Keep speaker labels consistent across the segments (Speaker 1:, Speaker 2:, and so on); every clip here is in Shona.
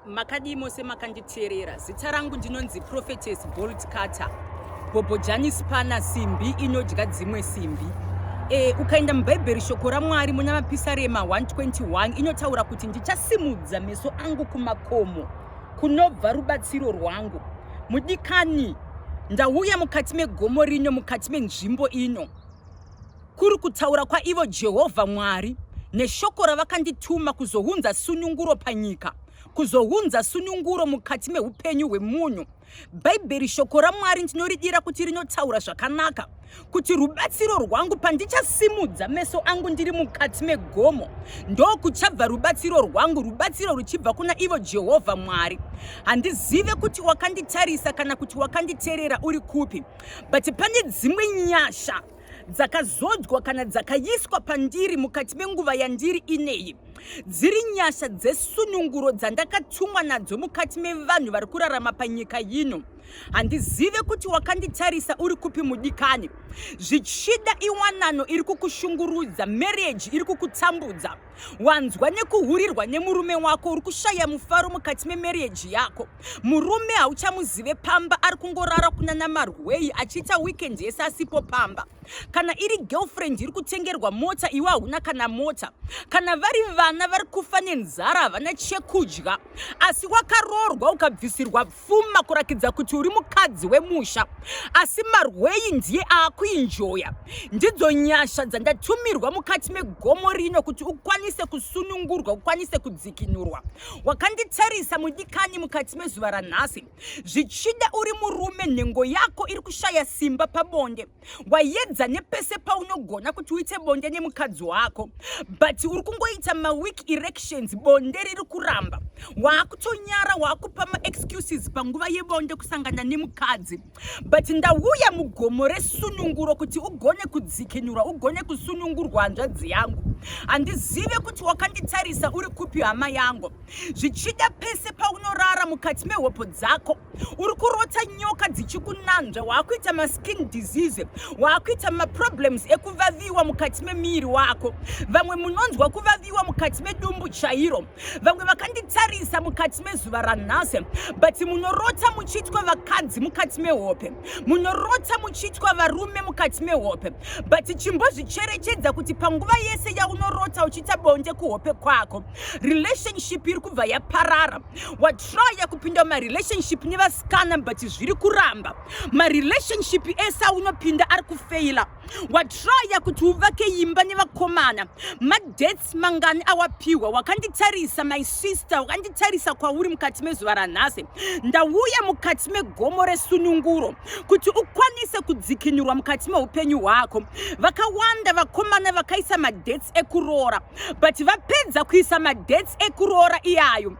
Speaker 1: Makadii mose makanditeerera. Zita rangu ndinonzi Prophetess Bolt Carter. Bhobhojani Spana simbi inodya dzimwe simbi. E, ukaenda mubhaibheri shoko raMwari muna Mapisarema 121 inotaura kuti ndichasimudza meso angu kumakomo kunobva rubatsiro rwangu. Mudikani, ndauya mukati megomo rino, mukati menzvimbo ino. Kuri kutaura kwaivo Jehovha Mwari neshoko ravakandituma kuzounza sununguro panyika, kuzounza sununguro mukati meupenyu hwemunhu. Bhaibheri shoko raMwari ndinoridira kuti rinotaura zvakanaka kuti rubatsiro rwangu pandichasimudza meso angu ndiri mukati megomo ndokuchabva rubatsiro rwangu, rubatsiro ruchibva kuna ivo Jehovha Mwari. Handizive kuti wakanditarisa kana kuti wakanditerera uri kupi, but pane dzimwe nyasha dzakazodzwa kana dzakaiswa pandiri mukati menguva yandiri ineyi dziri nyasha dzesununguro dzandakatumwa nadzo mukati mevanhu vari kurarama panyika yino. Handizive kuti wakanditarisa uri kupi mudikani. Zvichida iwanano iri kukushungurudza, marriage iri kukutambudza. Wanzwa nekuhurirwa nemurume wako, uri kushaya mufaro mukati memarriage yako. Murume hauchamuzive pamba, ari kungorara kunana marwei achiita weekend yese asipo pamba. Kana iri girlfriend iri kutengerwa mota, iwe hauna kana mota. Kana vari vana vari kufa nenzara, havana chekudya, asi wakaroorwa ukabvisirwa pfuma kurakidza kuti uri mukadzi wemusha, asi marwei ndiye aakuinjoya. Ndidzo nyasha dzandatumirwa mukati megomo rino kuti ukwanise kusunungurwa, ukwanise kudzikinurwa. Wakanditarisa mudikani mukati mezuva ranhasi, zvichida uri murume, nhengo yako iri kushaya simba pabonde. Wayedza nepese paunogona kuti uite bonde nemukadzi wako, but uri kungoita maweak erections, bonde riri kuramba. Waakutonyara, waakupa maexcuses panguva yebonde kusangana nemukadzi. But ndauya mugomo resununguro kuti ugone kudzikinurwa, ugone kusunungurwa hanzvadzi yangu. Handizive kuti wakanditarisa uri kupi hama yangu. Zvichida pese paunorara mukati mehopo dzako uri kurota nyoka dzichikunanzva, waakuita maskin disease, waakuita maproblems ekuvaviwa mukati memuviri wako. Vamwe munonzwa kuvaviwa mukati medumbu chairo. Vamwe vakanditarisa mukati mezuva ranhasi, but munorota muchiitwa vakadzi mukati mehope, munorota muchiitwa varume mukati mehope. But chimbozvicherechedza kuti panguva yese yaunorota uchiita bonde kuhope kwako, relationship iri kubva yaparara. Watraya kupinda mumarelationship nevasikana but zviri kuramba. Marelationship ese aunopinda ari kufeila. Watraya kuti uvake imba nevakomana, madates mangani awapiwa? Wakanditarisa my sister, wakanditarisa kwauri mukati mezuva ranhasi. Ndauya mukati megomo resununguro kuti ukwanise kudzikinurwa mukati meupenyu hwako. Vakawanda vakomana vakaisa madates ekuroora, but vapedza kuisa madates ekuroora iyayo,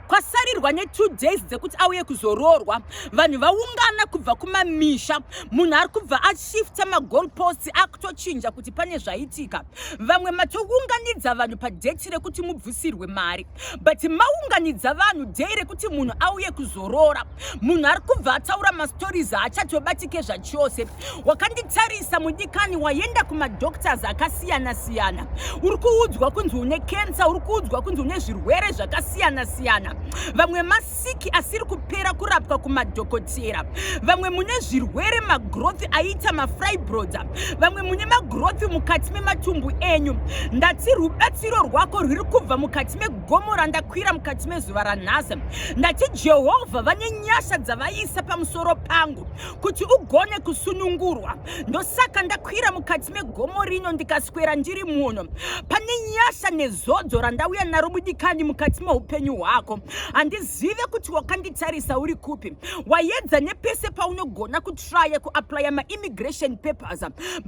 Speaker 1: kwasarirwa ne2 days dzekuti auye kuzoroorwa. Vanhu vaungana kubva kumamisha, munhu ari kubva ashifta magoal posts, akutochinja kuti pane zvaitika. Vamwe matounganidza vanhu padate rekuti mubvisirwe mari, but maunganidza vanhu day rekuti munhu auye kuzoroora, munhu ari kubva ataura mastories haachatobatike zvachose. Wakanditarisa mudikani, waenda kumadoctors akasiyana siyana, uri kuudzwa kunzi une cancer, uri kuudzwa kunzi une zvirwere zvakasiyana siyana. Vamwe masiki asiri kupera kurapwa kumadhokotera, vamwe mune zvirwere magrowth aiita mafibroids, vamwe mune magrowth mukati mematumbu enyu. Ndati rubatsiro rwako rwiri kubva mukati megomo randakwira mukati mezuva ranhasi. Ndati Jehovha vane nyasha dzavaisa pamusoro pangu kuti ugone kusunungurwa. Ndosaka ndakwira mukati megomo rino, ndikaswera ndiri muno. Pane nyasha nezodzo randauya naro mudikani mukati meupenyu hwako. Handizive kuti wakanditarisa uri kupi. Wayedza nepese paunogona kutraya kuaplya maimmigration papers,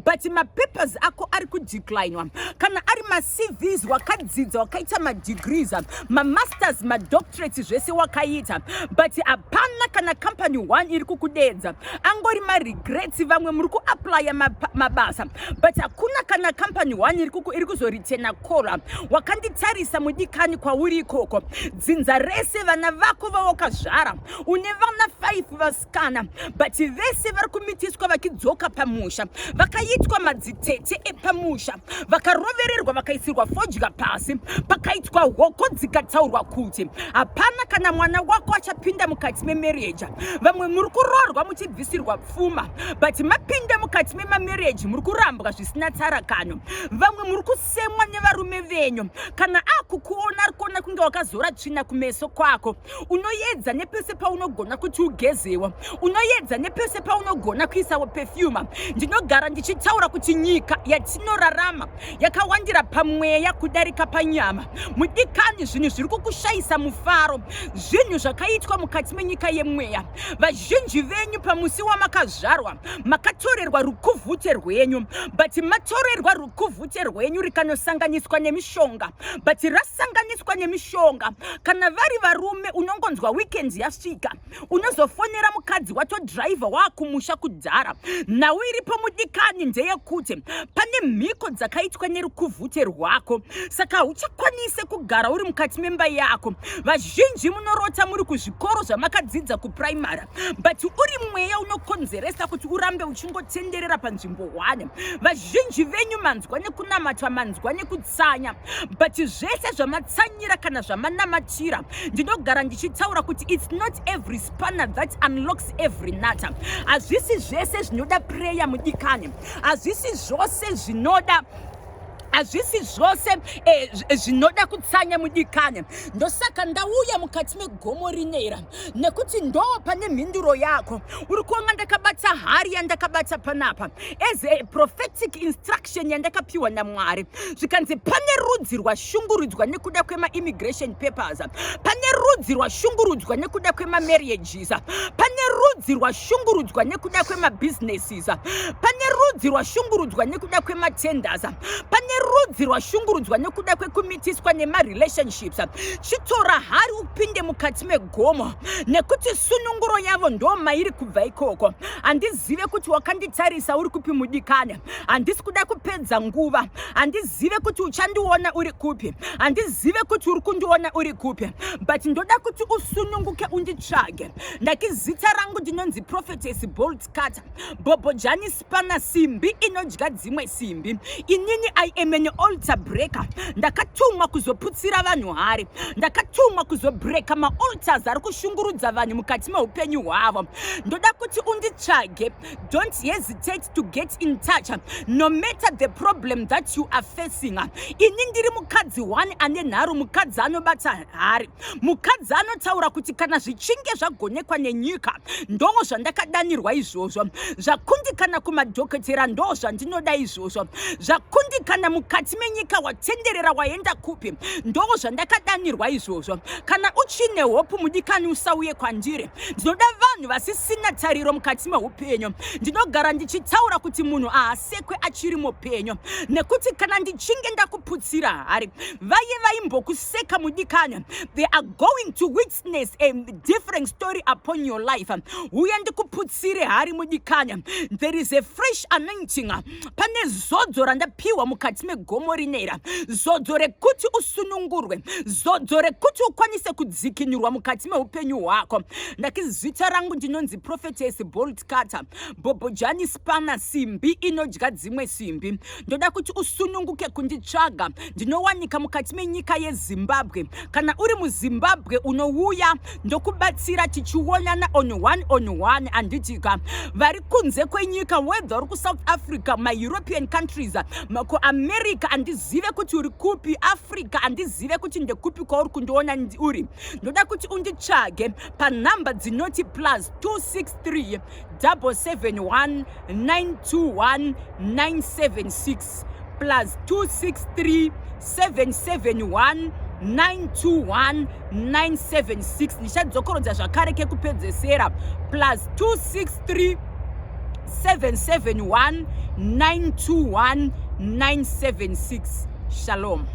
Speaker 1: but mapapers ako ari kudeclinwa. Kana ari maCVs, wakadzidza, wakaita madegrees, mamasters, madoctorates, zvese wakaita, but hapana kana company one iri kukudedza. Angori maregrets. Vamwe muri kuaplya mabasa, but hakuna kana company one iri kuzoritena kora. Wakanditarisa mudikani kwauri ikoko, dzinza rese, vana vako vawakazvara, une vana 5 vasikana, but vese vari kumitiswa vachidzoka pamusha, vakaitwa madzitete epamusha, vakarovererwa, vakaisirwa fodya pasi, pakaitwa hoko. Mhiko dzikataurwa kuti hapana kana mwana wako achapinda mukati memarriage. Vamwe muri kuroorwa muchibvisirwa pfuma, but mapinda mukati memamarriage muri kurambwa zvisina tsarakano. Vamwe muri kusemwa nevarume venyu, kana akukuona ari kuona kunge wakazora tsvina kumeso kwako. Unoedza nepese paunogona kuti ugezewo, unoedza nepese paunogona kuisawo perfume. Ndinogara ndichitaura kuti nyika yatinorarama yakawandira pamweya kudarika panyama. Mudikani, zvinhu zviri kukushayisa mufaro zvinhu zvakaitwa mukati menyika yemweya. Vazhinji venyu pamusi wamakazvarwa makatorerwa rukuvhute rwenyu, but matorerwa rukuvhute rwenyu rikanosanganiswa nemishonga, but rasanganiswa nemishonga, kana vari varume unongonzwa weekend yasvika unozofonera mukadzi watodhiraivha waakumusha kudhara. Nhau iripo mudikani ndeyekuti pane mhiko dzakaitwa nerukuvhute rwako, saka hauchakwanise kugara uri mukati memba yako. Vazhinji munorota muri kuzvikoro zvamakadzidza kupuraimari, but uri mweya unokonzeresa kuti urambe uchingotenderera panzvimbo hwane. Vazhinji venyu manzwa nekunamatwa, manzwa nekutsanya, but zvese zvamatsanyira kana zvamanamatira, ndinogara ndichitaura kuti it's not every spanner that unlocks every nut. Hazvisi zvese zvinoda prayer mudikani, hazvisi zvose zvinoda, hazvisi zvose zvinoda kutsanya mudikani. Ndosaka ndauya mukati megomo rinera, nekuti ndo pane mhinduro yako. Uri kuona ndakabata hari yandakabata panapa as a prophetic instruction yandakapiwa naMwari, zvikanzi pane rudzi rwashungurudzwa nekuda kwemaimmigration papers, pane rudzi rwashungurudzwa nekuda kwemamarriages, pane rudzi rwashungurudzwa nekuda kwemabusinesses, pane rudzi rwashungurudzwa nekuda kwematenders, pane rudzi rwashungurudzwa nekuda kwekumitiswa nemarelationships. Chitora hari upinde mukati megomo, nekuti sununguro yavo ndo mairi kubva ikoko. Handizive kuti wakanditarisa uri kupi mudikani. Handisi kuda kupedza nguva. Handizive kuti uchandiona uri kupi, handizive kuti uri kundiona uri kupi, but ndoda kuti usununguke unditsvage. Ndaki zita rangu ndinonzi Prophetess Bolt Carter, Bhobhojani Spana, simbi inodya dzimwe simbi. Inini I am an altar breaker. Ndakatumwa kuzoputsira vanhu hari, ndakatumwa kuzobreaka maaltars ari kushungurudza vanhu mukati meupenyu hwavo. Ndoda kuti unditsvage. Don't hesitate to get in touch, no matter the problem that you are facing. Ini ndiri mukadzi one ane nharo, mukadzi anobata hari, mukadzi anotaura kuti kana zvichinge zvagonekwa nenyika, ndo zvandakadanirwa izvozvo. Zvakundikana kumadhokotera, ndo zvandinoda izvozvo. Zvakundikana mukati menyika, watenderera, waenda kupi, ndo zvandakadanirwa izvozvo. Kana uchine hope mudikani, usauye kwandiri. Ndinoda vanhu vasisina tariro mukati meupenyu. Ndinogara ndichitaura kuti munhu haasekwe achiri mupenyu, nekuti kana ndichinge ndakuputsira hari, vaye vaimbokuseka mudikani, they are going to witness a different story upon your life. Uye ndikuputsire hari mudikani. There is a fresh anointing. Pane zodzo randapiwa mukati megomo rinera, zodzo rekuti usunungurwe, zodzo rekuti ukwanise kudzikinurwa mukati meupenyu hwako. Ndaki zita rangu ndinonzi Prophetess Bolt Carter, Bhobhojani Spana, simbi inodya dzimwe simbi. Ndoda kuti usununguke kunditsvaga. Ndinowanika mukati menyika yeZimbabwe. Kana uri muZimbabwe unouya, ndokubatsira tichionana on one on one, handitika? Vari kunze kwenyika, whether uri kuSouth Africa, maEuropean countries, kuAmerica, handizive kuti uri kupi, Africa, handizive kuti ndekupi kwauri kundiona uri. Ndoda kuti unditsvage panhamba dzinoti +263 771 921 976, +263 771 921 976. Ndichadzokorodza zvakare kekupedzesera: +263 771 921 976. Shalom.